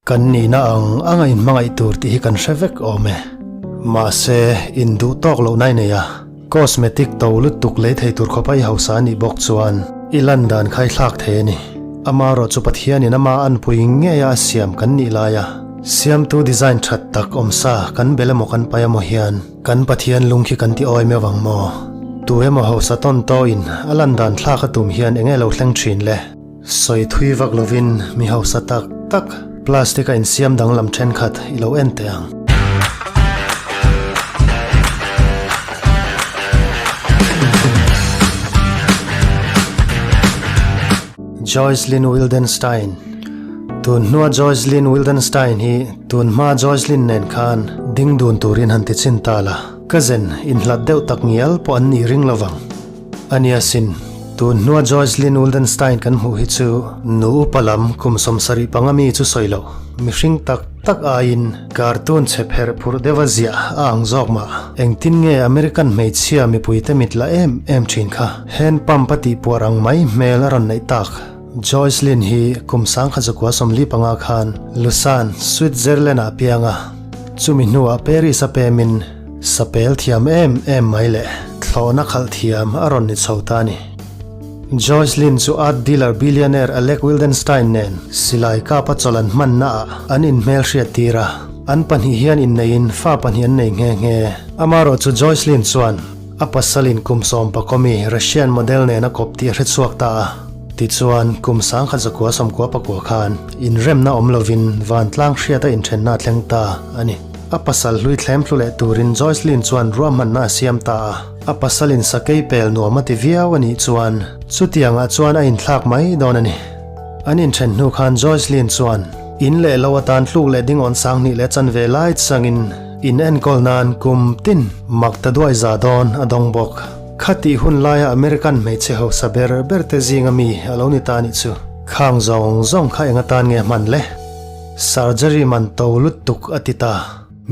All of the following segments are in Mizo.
Kan nihna ang anga inhmangaih tur tih hi kan hre vek awm e. Mahse, induh tawk lohna i nei a, cosmetic to lutuk lei thei tur khawpa i hausa a nih bawk chuan i lan dan kha i thlak thei a ni. Amaherawh chu Pathianin ama anpui ngeia a siam kan nih laia siamtu design that tak awmsa kan bel emaw kan pai emaw hian kan Pathian lung khi kan ti awi meuh ang maw? Tu emaw hausa tawn tawhin a lan dan thlak a tum hian enge lo thleng thin le? Sawi thui vak lovin mi hausa tak tak plastic a insiam danglam thenkhat i lo en teh ang. Joycelyn Wildenstein Tun hnua Joycelyn Wildenstein hi tun hma Joycelyn nen khan ding dun turin han ti chin ta la, cousin inhlat deuh tak ngial pawh an nih ring lovang. Ania sin, tun hnua Joycelyn Wildenstein kan hmuh hi chu nu upa lam kum 75 mi chu sawi loh, mihring tak tak aiin cartoon chhe pherh phurh deuha ziah a ang zawk mah. Engtin nge American hmeichhia mipuite mit la em em thin kha hand pump a tih puar ang mai hmel a rawn neih tak. Joycelyn hi kum 1945 khan Lausanne, Switzerland ah piang a, chumi hnuah Paris a pemin, Sapel thiam em em mai leh thlawhna khalh thiam a rawn ni chho ta a ni. Joycelyn chu art dealer billionaire Alec Wildenstein nen silai kapa chawlh an hmanna ah an inhmelhriat tir a, an pahnih hian inneiin fa pahnih an nei nghe nghe. Amaherawh chu Joycelyn chuan a pasalin kum sawmpakawmi Russian model nen a kawp tih a hrechhuak ta a. Tichuan, kum 1999 khan inremna awm lovin vantlang hriata inthenna a thleng ta a ni. A pasal hlui thlem thlu leh turin Joycelyn chuan ruahmanna a siam ta a, a pasalin sakei pel nuam a ti viau a nih chuan chutiangah chuan a inthlak mai dawn a ni. An inthen hnu khan Joycelyn chuan in leh lo atan tluk leh dingawn 2000 leh chanve lai changin in enkawl nan kum tin mak ta duai za dawn a dawng bawk. Khatih hun laia American hmeichhe hausa ber ber te zinga mi a lo ni ta a nih chu. Khang zawng zawng kha eng atan nge hman le? Surgery man to lutuk a ti ta.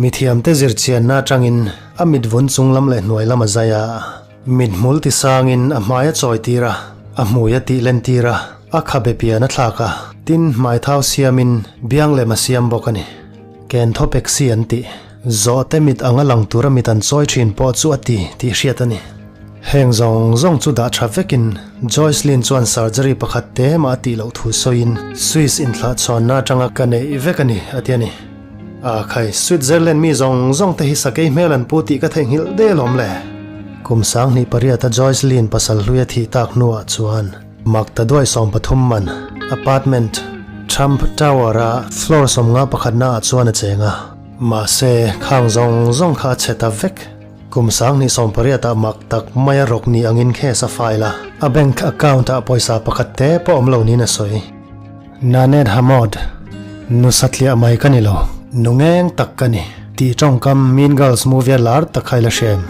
Mithiamte zirchianna atangin a mit vun chung lam leh hnuai lam a zai a, mit hmul ti sangin a hmai a chawi tir a, a hmui a tih len tir a, a khabe pian a thlak a, tin hmai thau siamin biang lem a siam bawk a ni. Ken thaw pek si an tih. Zawhte mit anga lang tura mit an chawi thin pawh chu a ti tih hriat a ni. Heng zawng zawng chu dah tha vekin Joycelyn chuan surgery pakhat te mah a tih loh thu sawiin Swiss inthlahchhawnna atanga ka neih vek a ni a ti a ni. A khai, Switzerland mi zawng zawng te hi sakei hmel an pu tih ka theihnghilh del awm le. Kum 2008 a Joycelyn pasal hlui a thih tak hnuah chuan mak ta duai 13 man apartment Trump Tower a floor 51 na ah chuan a cheng a. Mahse, khang zawng zawng kha a chhe ta vek. Kum 2018 ah mak tak mai a rawk ni angin case a file a, a bank account ah pawisa pakhat te pawh awm lo niin a sawi. Nanette Hamod, Nu satliah mai ka ni lo, nu ngeng tak ka ni, tih tawngkam Mean Girls movie a lar tak kha i la hrem.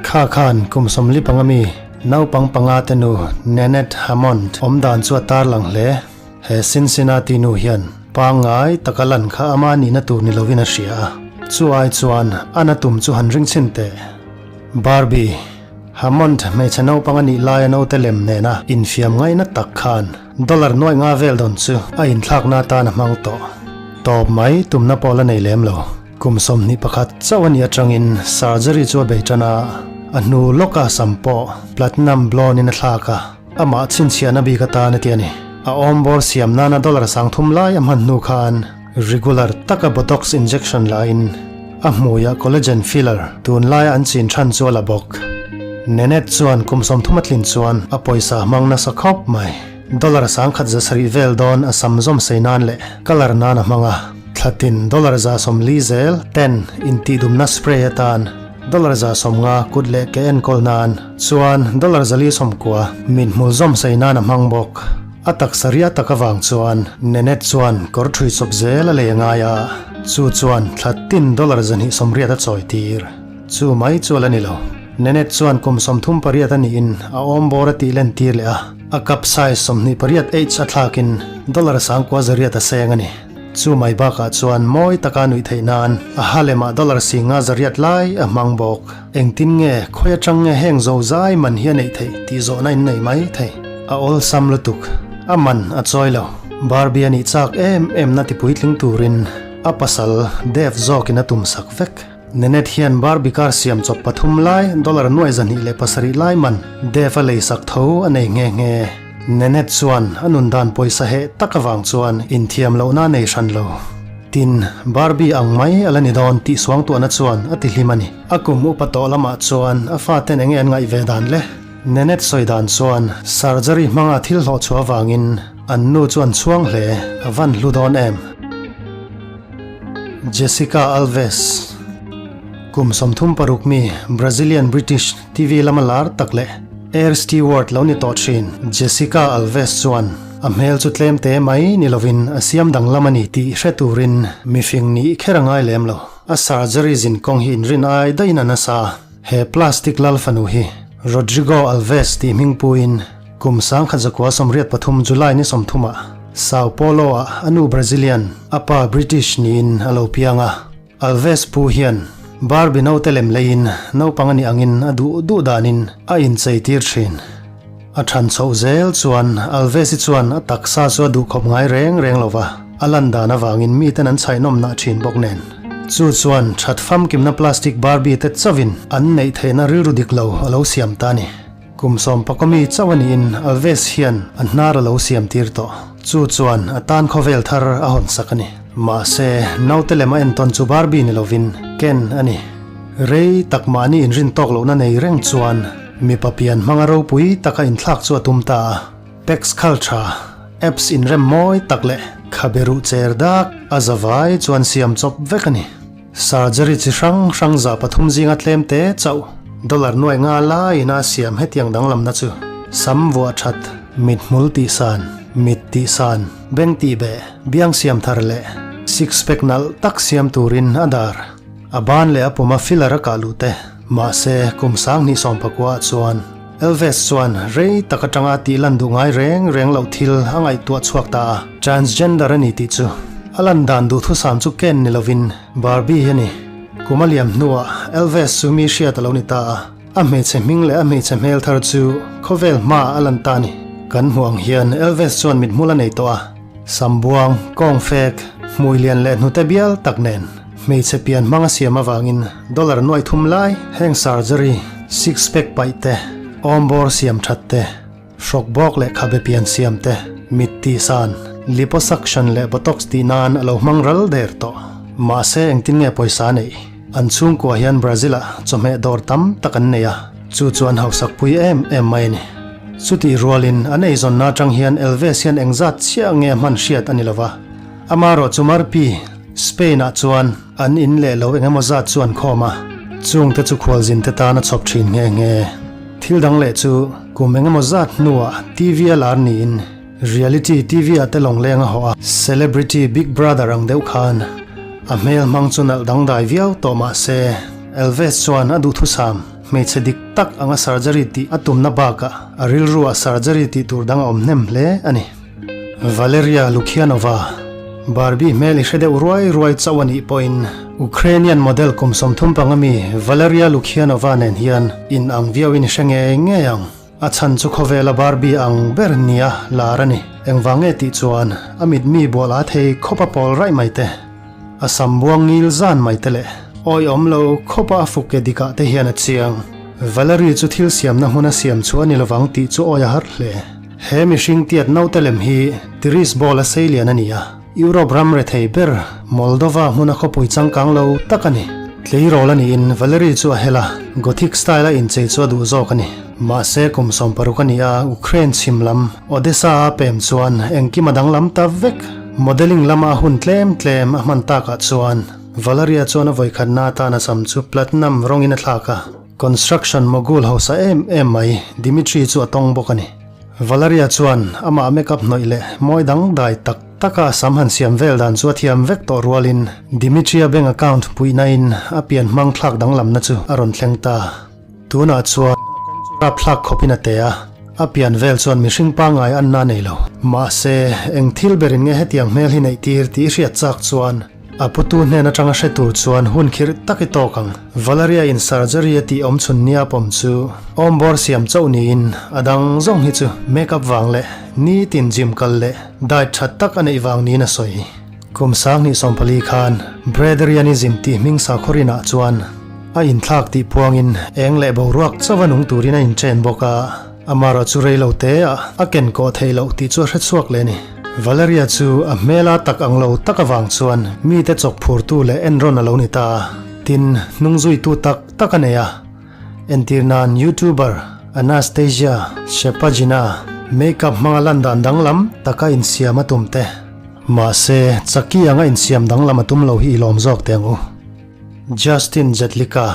Kha khan kum 45 mi naupang panga te nu Nanette Hammond awm dan chu a tarlang hle. He Cincinnati nu hian pangngai taka lan kha ama nihna tur ni lovin a hria a, chu ai chuan a na tum chu han ring chhin teh. Barbie, Hammond hmeichhe naupang a nih laia naute lem nena infiam ngaihna tak khan dollar nuaih nga vel dawn chu a inthlakna atan a hmang tawh. Tawp mai tumna pawh la nei lem lo. Kum 21 chauh a nih atangin surgery chu a bei tan a, a hnu lawka sam pawh platinum blonde in a thlak a. Amah chhinchhiahna bik atan a ti a ni. A awmbawr siam nana dollar 3000 lai a hman hnu khan regular taka Botox injection lain a hmuiah collagen filler tunlaia an chin than chu a la bawk. Nenet chuan kum 30 a tlin chuan a pawisa hmang nasa khawp mai. Dollar 1700 vel dawn a sam zawm sei nan leh colour nan a hmang a, thlatin dollar 140 zel ten intihdumna spray atan Dollar 150 kut leh ke enkawl nan chuan dollar 490 mit hmul zawm sei nan a hmang bawk. A taksa ria tak avang chuan Nenet chuan kawr thui chawp zel a lei a ngai a, chu chuan thla tin dollar 280 a chawi tir. Chu mai chu a la ni lo. Nenet chuan kum 38 a niin a awmbawr a tih len tir leh a, a cup size 28 H a thlakin dollar 9800 a seng a ni. Chu mai bakah chuan mawi taka nuih theih nan a ha lemah dollar 500 lai a hmang bawk. Engtin nge, khawi atang nge heng zo zai man hi a neih theih tih zawhna in nei mai thei. A awlsam lutuk. A man a chawi lo. Barbie a nih chak em em na tipuitling turin a pasal Dave zawkin a tumsak vek. Nenet hian Barbie car siam chawp pathum lai dollar nuai 27 lai man Dave a leisak tho a nei nghe nghe. Nenet chuan a nun dan pawisa heh tak avang chuan inthiam lohna a nei hran lo. Tin, Barbie ang mai a la ni dawn tih suangtuahna chuan a ti hlim a ni. A kum upa tawh lamah chuan a faten enge an ngaih ve dan le? Nenet sawi dan chuan surgery hmanga thil hlawh chhuah avangin an nu chu an chhuang hle, a van hlu dawn em? Jessica Alves, Kum 36 mi Brazilian British TV lama lar tak leh air steward lo ni tawh thin Jessica Alves chuan a hmel chu tlem te mai ni lovin a siam danglam a ni tih hre turin mifing nih kher a ngai lem lo. A surgery zin kawng hi inrin ai daihin a nasa a. He plastic lal fanu hi Rodrigo Alves tih hming puiin kum 1983 July ni 30 ah Sao Paulo ah a nu Brazilian, a pa British niin a lo piang a. Alves pu hian Barbie naute lem leiin naupang a nih angin a duh duh danin a inchei tir thin. A than chhoh zel chuan Alves-i chuan a taksa chu a duh khawp ngai reng reng lo va, a lan dan avangin miten an chhaihnawm nah thin bawk nen. Chu chuan that famkimna plastic Barbie te chauhin an neih theihna rilru dik lo a lo siam ta a ni. Kum sawm pakawmi chauh a niin Alves hian a hnar a lo siam tir tawh. Chu chuan a tan khawvel thar a hawn sak a ni. Mahse, naute lem a entawn chu Barbie ni lovin Ken a ni. Rei tak mahni inrin tawk lohna nei reng chuan mipa pian hmanga ropui taka inthlak chu a tum ta a. Pecs khal tha, apps inrem mawi tak leh khabe ruh cher dak a zavai chuan siam chawp vek a ni. Surgery chi hrang hrang za pathum zinga tlem te chauh dollar nuai nga laiin a siam hetiang danglamna chu sam vuah that, mit hmul tih san, mit tih san, beng tih beh, biang siam thar leh six pack nalh tak siam turin a dar a ban leh a puma filler a kah luh te. Mahse, kum 2019 ah chuan Elves chuan rei tak atanga tih lan duh ngai reng reng loh thil a ngaihtuah chhuak ta a, transgender a ni tih chu a lan dan duhthusam chu ken ni lovin Barbie hi a ni. Kum a liam hnuah Elves chu mi hriat a lo ni ta a, a hmeichhe hming leh a hmeichhe hmel thar chu khawvel hmaah a lan ta a ni. Kan hmuh ang hian Elves chuan mithmul a nei tawh a, sambuang, kawngfek, hmui lian leh hnute bial tak nen. Hmeichhe pian hmang a siam avangin dollar nuai thum lai heng surgery, six pack paih te, awmbawr siam that te, hrawk bawk leh khabe pian siam te, mit tih san, liposuction leh botox tih nan a lo hmang ral der tawh. Mahse engtin nge pawisa neih? An chhungkua hian Brazil ah chawhmeh dawr tam tak an nei a, chu chu an hausak pui em em mai a ni. Chutih rualin an eizawnna atang hian Elves hian engzat chiah nge a hman hriat a ni lova, amaherawh chu Marpi, Spain ah chuan an in leh lo eng emaw zat chu an khawm a, chungte chu khualzin te tan a chhawp thin nghe nghe. Thil dang leh chu kum eng emaw zat hnuah TV a lar niin reality TV ah te lawng leng a hawh a, celebrity big brother ang deuh khan a hmel hmang chu nalh dangdai viau tawh mah se Elves chuan a duhthusam hmeichhe dik tak anga surgery tih a tumna bakah a rilruah surgery tih tur dang a awm hnem hle a ni. Valeria Lukyanova, Barbie hmel i hre deuh ruai ruai chauh a nih pawhin Ukrainian model kum 35 mi Valeria Lukyanova nen hian in ang viauin i hre ngei ngei ang. A chhan chu khawvela Barbie ang ber nia lar a ni. Engvang nge tih chuan a mit mi bual a thei khawp a pawl raih mai te, a sam buang ngil zan mai te leh awihawm lo khawpa a fuk ke dikah te hian a chiang. Valerie chu thil siamna hmuna siam chu a ni lovang tih chu awi a har hle. He mihring tiat naute lem hi Tiris Ball a sei lian a ni a, Europe ram rethei ber Moldova hmuna khawpui changkang lo tak a ni. Tleirawl a niin Valerie chu a hel a, Gothic style a inchei chu a duh zawk a ni. Mahse kum 16 a ni a, Ukraine chhim lam Odessa a pem chuan engkim a danglam ta vek. Modelling lama a hun tlem tlem a hman takah chuan Valeria chuan a vawikhatna atan a sam chu platinum rawngin a thlak a. Construction mogul hausa em em mai Dimitri chu a tawng bawk a ni. Valeria chuan amah makeup hnawih leh mawi dang dai tak taka sam han siam vel dan chu a thiam vek tawh rualin Dimitria bank account puihnain a pian hmang thlak danglamna chu a rawn thleng ta. Tunah chuan rap thlak khawpin a te a, a pian vel chuan mihring pangngai anna nei lo. Mahse, eng thil berin nge hetiang hmel hi neih tir tih i hriat chak chuan. A putu hnen atanga hre tur chuan hun khirh tak i tawk ang. Valeria in surgery a tih awm chhun nia pawm chu awmbawr siam chauh niin a dang zawng hi chu make up vang leh nitin gym kal leh diet tha tak a neih vang niin a sawi. Kum 2014 khan Breatharianism tih hming sakhaw-rinah chuan a inthlak tih puangin eng leh boruak chauha nung turin a inchen bawk a. Amarawh chu rei lo te ah a ken kawh theih loh tih chu a hre chhuak leh a ni. Valeria chu a hmela tak ang lo tak avang chuan mite chawk phurtu leh enrawn a lo ni ta a, tin, hnungzuitu tak tak a nei a. Entir nan YouTuber Anastasia Shepagina makeup hmanga lan dan danglam taka insiam a tum te. Mahse, chaki anga insiam danglam a tum lo hi i lawm zawk teh ang u. Justin Jedlicka.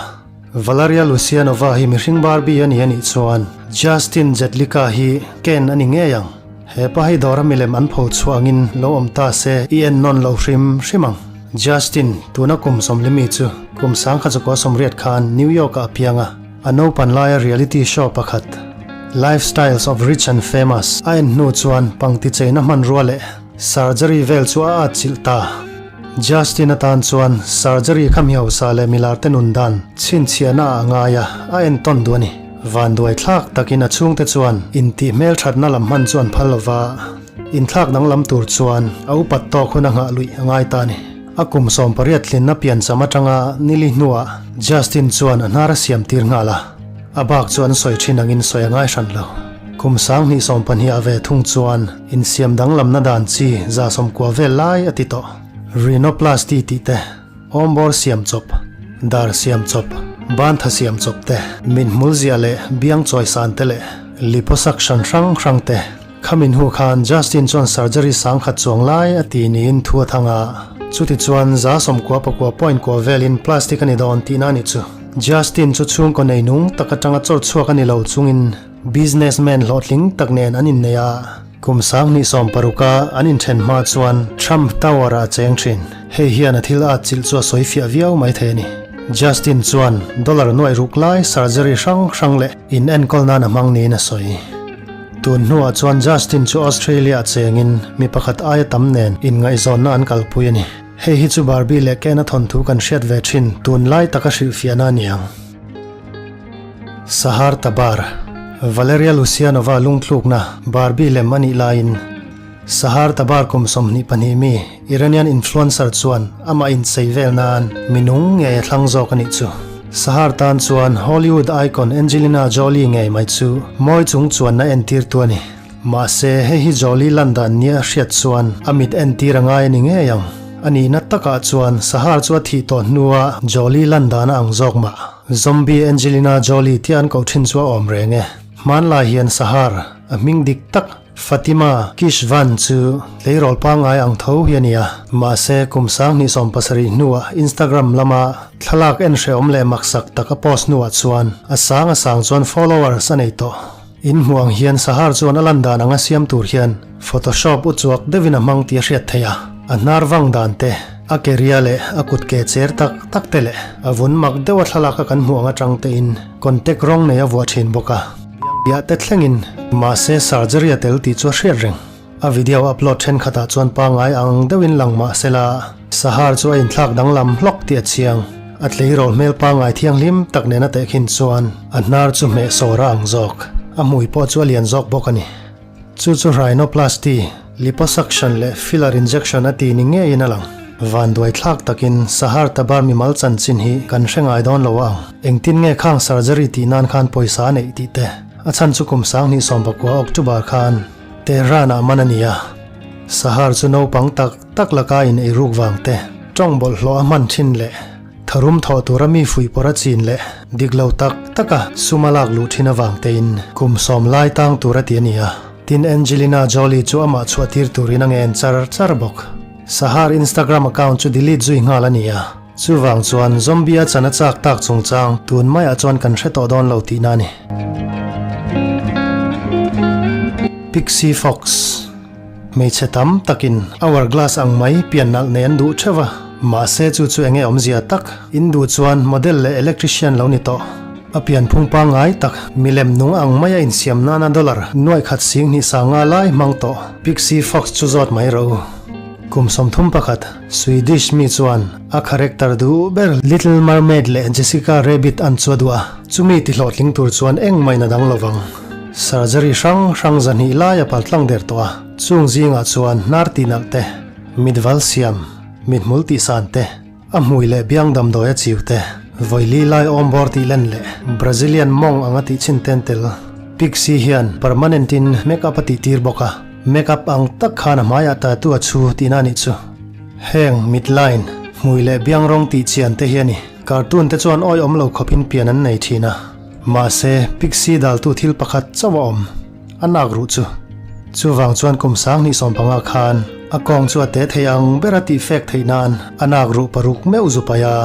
Valeria Lucianova hi mihring Barbie a ni a nih chuan Justin Jedlicka hi Ken a ni ngei ang. He pa hi dawra milem an pho chhuah angin lo awm ta se i en nawn lo hrim hrim ang. Justin, tuna kum sawmlimi chu kum 1980 khan New York-ah a piang a, a naupan laia reality show pakhat Lifestyles of Rich and Famous a en hnu chuan pangti cheina hmanrua leh surgery vel chu a atchilh ta. Justin atan chuan surgery kha mi hausa leh milar te nun dan chhinchhiahna ah a ngai a, a entawn duh a ni. Vanduai thlak takin a chhungte chuan intih hmelthatna lam hman chu an phal lova, inthlak danglam tur chuan a upat tawk hun a nghah luih a ngai ta a ni. A kum 18 tlinna piancham atanga nili hnuah Justin chuan a hnar a siam tir nghal a, a bak chu an sawi thin angin sawi a ngai hran lo. Kum 2020 ah ve thung chuan insiam danglamna dan chi 190 vel lai a ti tawh. Rhinoplasty tih te, awmbawr siam chawp, dar siam chawp, bantha siam chawp te, mithmul ziah leh biang chawisan te leh liposuction hrang hrang te. Khamin hu khan Justin chuan surgery 10,000 chuang lai a ti niin thu a thang a, chuti chuan 99 point kua velin plastic a ni dawn tihna a nih chu. Justin chu chhungkaw nei nung tak atanga chawr chhuak a ni lo chungin businessman hlawhtling tak nen an innei a, kum 2016 a an inthen hma chuan Trump Tower ah a cheng thin. Hei hian a thil at chilh chu a sawi fiah viau mai thei a ni. Justin chuan dollar nuaih ruk lai surgery hrang hrang leh in enkawl nan a hmang niin a sawi. Tun hnuah chuan Justin chu Australia-ah chengin mi pakhat aia tam nen inngaihzawnna an kalpui a ni. Hei hi chu Barbie leh Ken-a thawnthu kan hriat ve thin tunlai taka hrilhfiahna a ni ang. Sahar Tabar, Valeria Lucianova lungtlukna Barbie lem a nih laiin Sahar Tabar kum 22 mi Iranian influencer chuan amah inchei vel nan mi nung ngei a thlang zawk a nih chu. Sahar tan chuan Hollywood icon Angelina Jolie ngei mai chu mawi chung chuanna entirtu a ni. Mahse, hei hi Jolie lan dan nia a hriat chuan a mit entir a ngai a ni ngei ang. A nihna takah chuan Sahar chu a thih tawh hnua Jolie lan dan a ang zawk mah. Zombie Angelina Jolie tia an koh thin chu a awm reng e. Hmanlai hian Sahar, a hming dik tak, Fatima Kishvan chu tleirawl pangngai ang tho hi a ni a, mahse kum 2017 hnuah Instagram lama thlalak en hrehawm leh maksak tak a post hnuah chuan a sang a sang chuan followers a nei tawh. In hmuh ang hian Sahar chuan a lan dan anga siam tur hian Photoshop uchuak deuhin a hmang tih a hriat theih a, a hnar vang dan te, a ke ria leh a kut ke cher tak tak te leh a vun mak deuha thlalak a kan hmuh ang atang tein contact rawng nei a vuah thin bawk a. Biah te thlengin mahse surgery a tel tih chu a hriat reng. A video upload thenkhatah chuan pangngai ang deuhin lang mah sela Sahar chu a inthlak danglam hlawk tih a chiang. A tleirawl hmel pangngai thianghlim tak nena tehkhin chuan a hnar chu hmeh sawr a ang zawk. A hmui pawh chu a lian zawk bawk a ni. Chu chu rhinoplasty, liposuction leh filler injection a ti ni ngeiin a lang. Vanduai thlak takin Sahar Tabar mimal chanchin hi kan hre ngai dawn lo ang. Engtin nge khang surgery tih nan khan pawisa a neih tih te. A chhan chu kum 2019 October khan Tehran ah man a ni a. Sahar chu naupang tak tak laka in ei ruk vang te, tawng bawlhhlawh a hman thin leh tharum thawh tura mi fuihpawrh a chin leh dik lo tak taka sum a lak luh thin avang tein kum sawm lai tang tur a ti a ni a. Tin Angelina Jolie chu amah chhuah tir turin a ngen char char bawk. Sahar Instagram account chu delete zui nghal a ni a. Chuvang chuan zombie a chan a chak tak chungchang tun maiah chuan kan hre tawh dawn lo tihna a ni. Pixie Fox. Hmeichhe tam takin hourglass ang mai pian nalh nei an duh theuh a, mahse chu chu enge awmzia tak, in duh chuan model leh electrician lo ni tawh. A pianphung pangngai tak, milem nung ang maia insiam nana dollar 10,250 lai hmang tawh Pixie Fox chu zawt mai rawh u. Kum 31, Swedish mi chuan a character duh ber Little Mermaid leh Jessica Rabbit an chu a duh a, chumi tihlawhtling tur chuan engmah in a dang lovang. Surgery hrang hrang zahnih lai a paltlang der tawh a, chung zingah chuan hnar tih nalh te, mitval siam, mithmul tih san te, A hmui leh biang damdawi a chiu te, vawili lai awm bawr tih len leh Brazilian mawng anga tih chhin ten tel. Pixie hian permanent in make up a tih tir bawk a, make up ang tak khan a hmaiah tattoo a chhu tihna a nih chu. Heng mit line, hmui leh biang rawng tih chian te hi a ni. Cartoon te chuan awi awm lo khawp in pian an nei thin a. Mahse, Pixie daltu thil pakhat chauh a awm. A nak ruh chu. Chuvang chuan kum 2015 khan a kawng chu a te thei ang ber a tih fek theih nan a nak ruh paruk meuh zu paih a,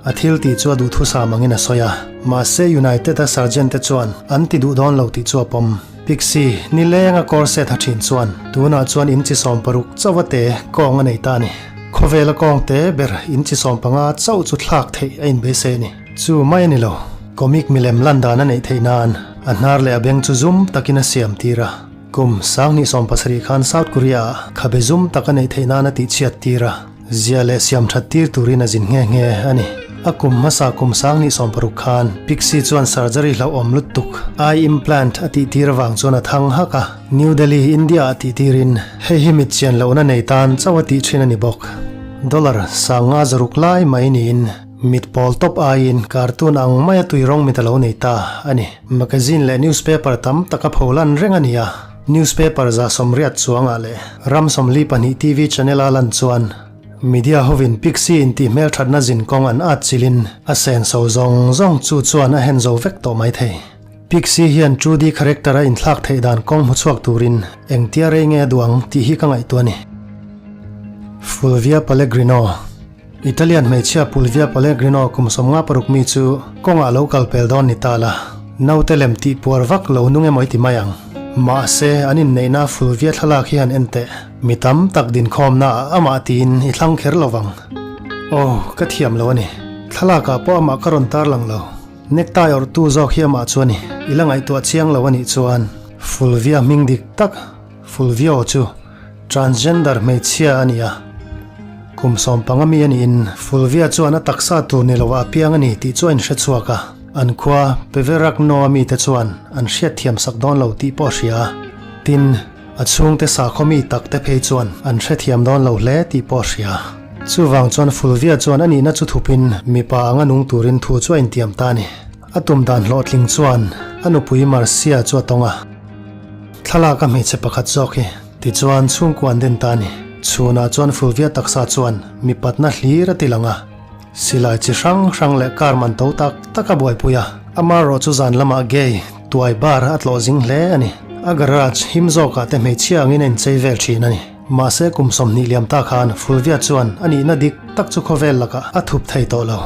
a thil tih chu a duhthusam angin a sawi a. Mahse United a sergeant te chuan an ti duh dawn lo tih chu a pawm. Pixie, nileng a corset ha thin chuan tunah chuan inchi 60 chauh a te kawng a nei ta a ni. Khawvel a kawng te ber inchi 15 chauh chu thlak theih a inbeisei a ni. Chu mai a ni lo, comic milem lan dan a neih theih nan a hnar leh a beng chu zum takin a siam tir a. Kum 2017 khan South Korea ah khabe zum tak a neih theih nan a tihchhiat tir a, zia leh siam that tir turin a zin nghe nghe a ni. A kum hmasa kum 2016 khan Pixie chuan surgery hlauhawm lutuk, eye implant a tih tir avang chuan a thang hak a, New Delhi, India ah tih tirin hei hi mit chian lohna nei tan chauh a tih thin a ni bawk. Dollar 506 lai mai niin Mit pawl tawp aiin cartoon ang maia tui rawng mit a lo nei ta a ni. Magazine leh newspaper tam tak a pholan reng a ni a, newspaper 180 chuangah leh ram 42 TV channel a lan chuan media hovin Pixie intih hmelthatna zin kawng an at chilhin a senso zawng zawng chu chuan a hen zo vek tawh mai thei. Pixie hian Trudy character a inthlak theih dan kawng hmu chhuak turin engtia rei nge a duh ang tih hi ka ngaihtuah a ni. Fulvia Pellegrino. Italian hmeichhia Pulvia Pellegrino kum 56 mi chu kawngah lo kal pel dawn ni ta la, naute lem tih puar vak lo nung emaw i ti mai ang. Mahse, an inneihna Fulvia thlalak hi han en teh, mi tam tak dinkhawmna ah amah tiin i thlang kher lo vang. Aw, ka thiam lo a ni. Thlalakah pawh amah ka rawn tarlang lo. Necktie awrhtu zawk hi amah chu a ni. I la ngaihtuah chiang lo a nih chuan Fulvia hming dik tak Fulvio chu Transgender hmeichhia a ni a, kum 15 mi a niin Fulvia chuan a taksa tur ni loah a piang a ni tih chu a inhre chhuak a, an khua Peveragno a mite chuan an hriatthiam sak dawn lo tih pawh a hria a, tin, a chhungte sakhaw mi tak te phei chuan an hrethiam dawn lo hle tih pawh a hria. Chuvang chuan Fulvia chuan a nihna chu thupin mipa anga nung turin thu chu a intiam ta a ni. A tum dan hlawhtling chuan a nupui Marcia chu a tawng a. Thlalak a hmeichhe pakhat zawk hi tichuan chhungkua an den ta a ni. Chhunah chuan Fulvia taksa chuan mipatna hlir a ti lang a, silai chi hrang hrang leh car man to tak tak a buaipui a. Amaherawh chu zan lamah gay tuai bar a tlawh zing hle a ni. A garage him zawkah te hmeichhia angin a inchei vel thin a ni. Mahse kum 20 liam ta khan Fulvia chuan a nihna dik tak chu khawvel lakah a thup thei tawh lo.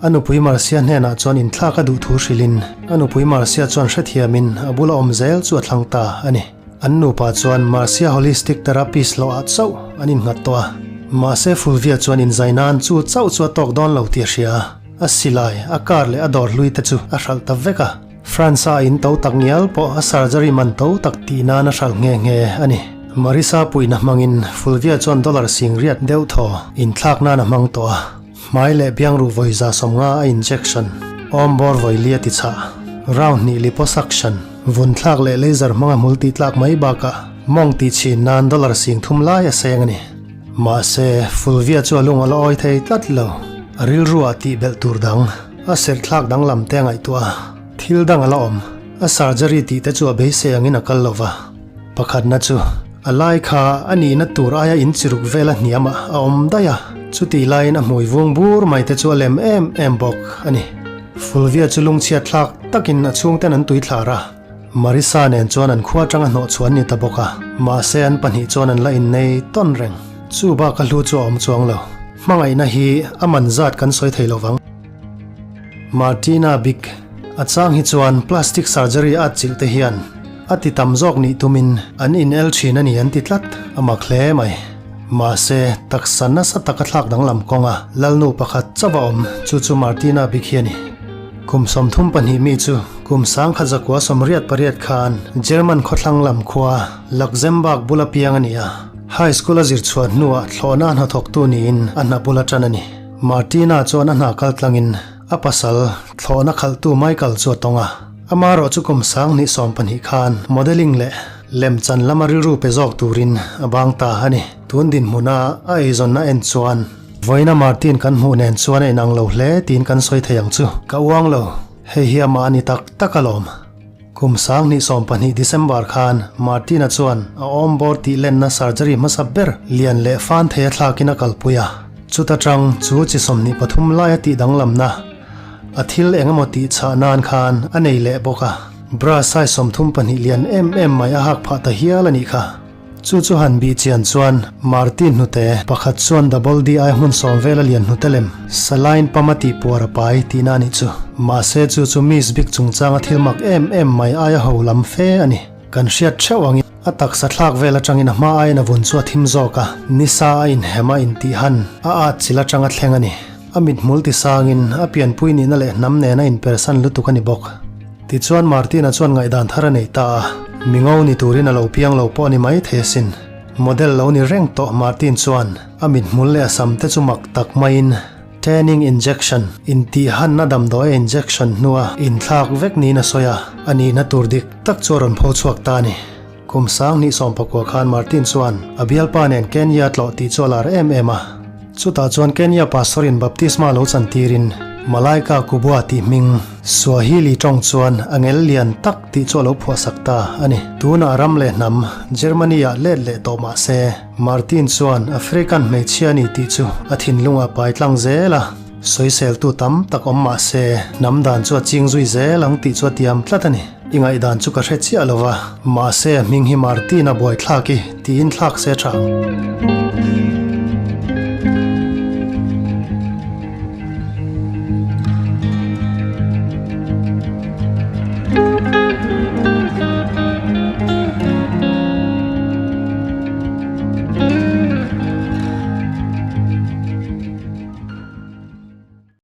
A nupui Marcia hnenah chuan inthlak a duh thu hrilhin, a nupui Marcia chuan hrethiamin a bula awm zel chu a thlang ta a ni. An nupa chuan Marcia Holistic Therapist hlawhah chauh an innghat tawh a. Mahse Fulvia chuan inzai nan chu chauh chu a tawk dawn lo tih a hria a, a silai, a car leh a dawr hlui te chu a hralh ta vek a. France-a a in to tak ngial pawh a surgery man to tak tih nan a hralh nghe nghe a ni. Marisa puihna hmangin Fulvia chuan dollar 10,000 deuh thaw inthlak nan a hmang tawh a. Hmai leh biangruh vawi 150 a injection, awmbawr vawi li a ti chhah, round hnih liposuction, vun thlak leh laser hmanga hmul tih tlak mai bakah mawng tih chhin nan dollar 3000 lai a seng a ni. Mahse, Fulvia chu a lung a la awi thei tlat lo. A rilru ah tih belh tur dang, a serh thlak danglam te a ngaihtuah a, thil dang a la awm. A surgery tih te chu a beisei angin a kal lo va. Pakhatna chu, a lai kha a nihna tur aia inchiruk vela hniamah a awm daih a, chutih laiin a hmui vung bur mai te chu a lem em em bawk a ni. Fulvia chu lungchhiat thlak takin a chhungten an tui thlar a, Marisa nen chuan an khua atanga hnawh chhuah an ni ta bawk a, mahse an pahnih chuan an la innei tawn reng. Chu bak a hlu chu a awm chuang lo. Hmangaihna hi a man zat kan sawi thei lovang. Martina Big, A chang hi chuan plastic surgery a atchilh te hian a ti tam zawk nih tumin an in el thin a ni an ti tlat, a mak hle mai. Mahse, taksa nasa taka thlak danglam kawnga lalnu pakhat chauh a awm, chu chu Martina Big hi a ni. Kum 32 mi chu kum 1988 khan German khawthlang lam khua Luxembourg bula piang a ni a. High school a zir chhuah hnuah thlawhna a hnathawktu niin a hna bul a tan a ni. Martina chuan a hna kal tlangin a pasal thlawhna khalhtu Michael chu a tawng a. Amaherawh chu kum 2020 khan modelling leh lemchan lama rilru pe zawk turin a bang ta a ni. Tun dinhmuna a eizawnna en chuan vawiina Martin kan hmuh nen chuan a inang lo hle tiin kan sawi thei ang chu. Ka uang lo, hei hi amah a ni tak tak alawm. Kum 2020 December khan Martina chuan a awmbawr tih lenna surgery hmasa ber lian leh fan thei a thlakin a kalpui a. Chuta tang chu chi 23 laia tih danglamna a thil eng emaw tih chhah nan khan a nei leh bawk a. Bra size 32 lian em em mai a hak phah ta hial a nih kha. Chu chu han bih chian chuan Martin hnute pakhat chuan Double DI hmun sawm vela lian hnute lem saline pama tih puar a pai tihna a nih chu. Mahse chu chu Miss Big chungchanga thil mak em em mai aia ho lam fe a ni. Kan hriat theuh angin a taksa thlak vel atangin a hma aiin a vun chu a thim zawk a, nisa a inhem a intih han a at chil atanga thleng a ni. A mithmul ti sangin a pianpui nihna leh hnam nena inpersan lutuk a ni bawk. Tichuan Martina chuan ngaihdan thar a nei ta a, mingo ni turin a lo piang lo pawh a ni mai thei asin. Model lo ni reng tawh Martin chuan a mithmul leh a sam te chu mak tak maiin tanning injection intihhanna damdawi a injection hnua inthlak vek niin a sawi a, a nihna tur dik tak chu a rawn pho chhuak ta a ni. Kum 2019 khan Martin chuan a bialpa nen Kenya tlawh tih chu a lar em em a. Chutah chuan Kenya pastor in baptisma lo chantirin Malaika Kubwa tih hming Swahili tawng chuan a ngel lian tak tih chu a lo phuahsak ta a ni. Tunah ram leh hnam Germany ah let leh tawh mah se Martin chuan African hmeichhia a ni tih chu a thinlungah pai tlang zel a. Sawiseltu tam tak awm mah se hnam dan chu a ching zui zel ang tih chu a tiam tlat a ni. I ngaihdan chu ka hre chiah lo va, mahse a hming hi Martin a buaithlak i tiin thlak se tha.